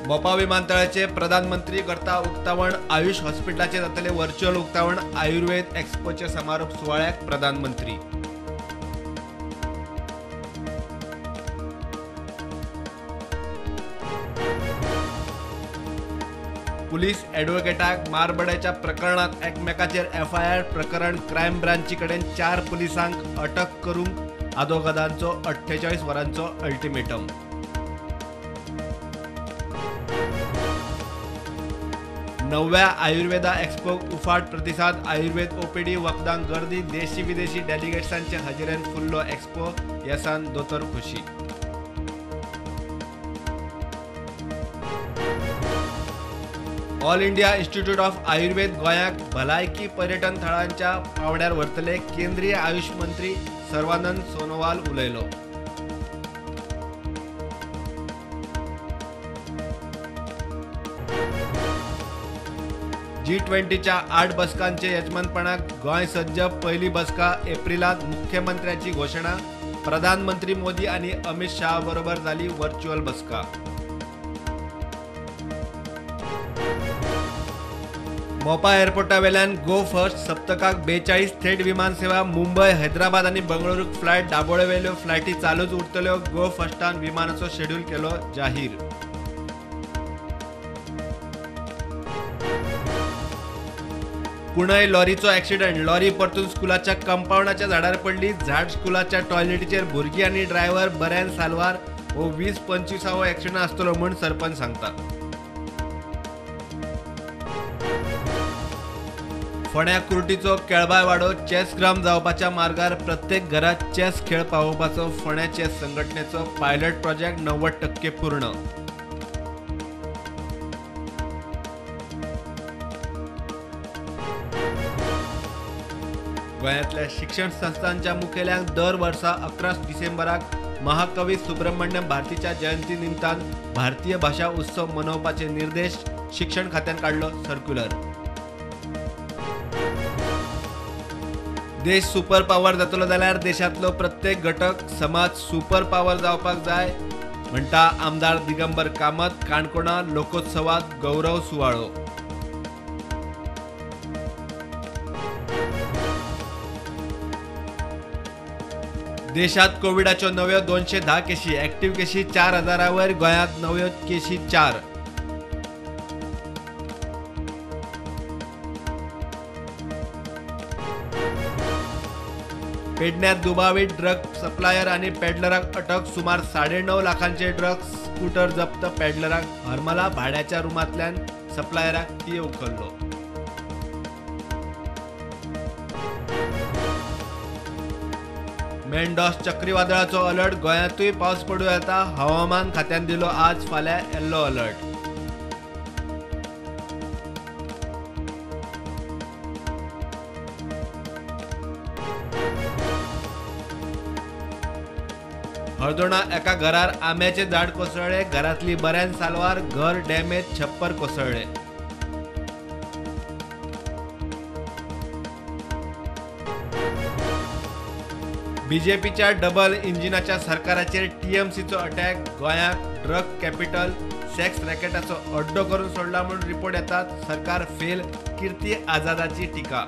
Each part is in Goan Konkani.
मोपा विमानतळाचे प्रधानमंत्री करता उक्तावण. आयुष हॉस्पिटलाचे जातले व्हर्च्युअल उक्तावण. आयुर्वेद एक्स्पोचे समारोप सुवाळ्याक प्रधानमंत्री. पुलीस ॲडव्होकेटाक मारबडायच्या प्रकरणात एकमेकाचेर एफआयआर प्रकरण क्रायम ब्रांची कडेन 4 पुलिसांक अटक करूंक आदोगादांचो 48 वरांचो अल्टिमेटम. नव्या आयुर्वेदा एक्स्पोक उफाट प्रतिसाद. आयुर्वेद ओपीडी वखदांक गर्दी. देशी विदेशी डेलिगेट्सांचे हजेरेन फुल्लो एक्स्पो. येसान दोतोर खुशी. All India Institute of Ayurveda गोंयाक भलायकी पर्यटन थळांच्या पांवड्यार व्हरतले. केंद्रीय आयुष मंत्री सर्वानंद सोनोवाल उलयलो. G20च्या 8 बसकांचे यजमानपणाक गोंय सज्ज. पहिली बसका एप्रिलात मुख्यमंत्र्याची घोषणा. प्रधानमंत्री मोदी आणि अमित शहा बरोबर झाली व्हर्च्युअल बसका. मोपा एअरपोर्टावेल्यान गो फर्स्ट सप्तकाक 42 थेट विमान सेवा. मुंबय, हैदराबाद आनी बंगळुरूक फ्लायट. दाबोळेवेल्यो फ्लायटी चालूच उरतल्यो. गो फर्स्टान विमानाचो शेड्यूल केलो जाहीर. कुणय लॉरीचो ॲक्सिडंट. लॉरी परतून स्कुलाच्या कंपाऊंडाच्या झाडार पडली. झाड स्कुलाच्या टॉयलेटीचेर भुरगीं आनी ड्रायव्हर बऱ्यान साल्वार. हो 20-25वो ॲक्सिडंट आसतलो म्हूण सरपंच सांगता. फोंड्या कुर्टीचो केळबायवाडो चेस ग्राम जावपाच्या मार्गार प्रत्येक घरात चेस खेळ पावोवपाचो फोंड्या चेस संघटनेचो पायलट प्रोजेक्ट 90% पूर्ण. गोंयांतल्या शिक्षण संस्थांच्या मुखेल्यांक दर वर्सा 11 डिसेंबराक महाकवी सुब्रमण्यम भारतीच्या जयंती निमतान भारतीय भाशा उत्सव मनोवपाचे निर्देश शिक्षण खात्यान काडलो सर्क्युलर. देश सुपर पावर जातलो जाल्यार देशांतलो प्रत्येक घटक समाज सुपर पावर जावपाक जाय म्हणटा आमदार दिगंबर कामत. काणकोणा लोकोत्सवात गौरव सुवाळो. देशात कोविडाच्यो नव्यो 210 केशी. ॲक्टिव्ह केशी 4000 वयर. गोंयांत नव्यो केशी 4. पेडण्यात दुबावीत ड्रग सप्लायर आणि पेडलराक अटक. सुमार 9.5 लाखांचे ड्रग्स स्कूटर जप्त. पेडलराक हरमला भाड्याच्या रुमांतल्यान सप्लायराक थिये उखल्लो. मेंडॉस चक्रीवादळाचो अलर्ट. गोंयांतूय पावस पडूं येता. हवामान खात्यान दिलो आज फाल्यां येल्लो अलर्ट. हळदोणा एका घरार आंब्याचे झाड कोसळ्ळे. घरातली बऱ्यान साल्वार. घर डॅमेज. छप्पर कोसळ्ळे. बीजेपीच्या डबल इंजिनाच्या सरकाराचेर टीएमसीचो अटॅक. गोंयाक ड्रग कॅपिटल सेक्स रॅकेटाचो अड्डो करून सोडला म्हूण रिपोर्ट येतात. सरकार फेल. कीर्ती आझादाची टिका.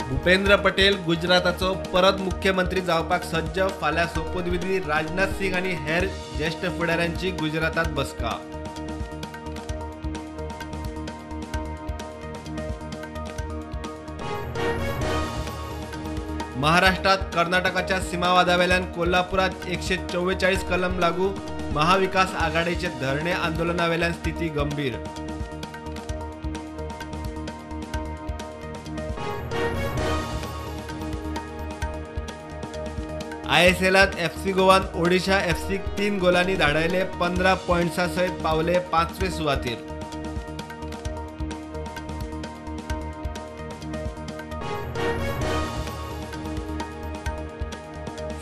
भूपेंद्र पटेल गुजराताचो परत मुख्यमंत्री जावपाक सज्ज. फाल्यां सोपूतविधी. राजनाथ सिंग आनी हेर ज्येश्ठ फुडाऱ्यांची गुजरातात बसका. महाराष्ट्रात कर्नाटकाच्या सीमावादावेल्यान कोल्हापुरात 144 कलम लागू. महाविकास आघाडीचे धरणे आंदोलनावेल्यान स्थिती गंभीर. आयएसएलात एफसी गोवान ओडिशा एफसीक 3 गोलांनी धाडायले. 15 पॉयंट्सा सयत पावले 5वे सुवातेर.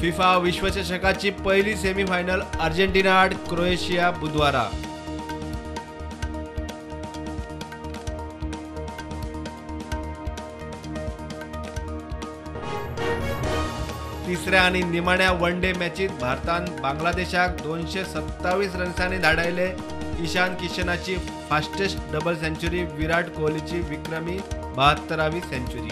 फिफा विश्वचषकाची पहिली सेमीफायनल अर्जेंटिना आड क्रोएशिया बुधवारा. तिसऱ्या आनी निमाण्या वन डे मॅचीत भारतान बांगलादेशाक 227 रन्सांनी धाडायले. ईशान किशनाची फास्टेस्ट डबल सेंच्युरी, विराट कोहलीची विक्रमी 72वी सेंच्युरी.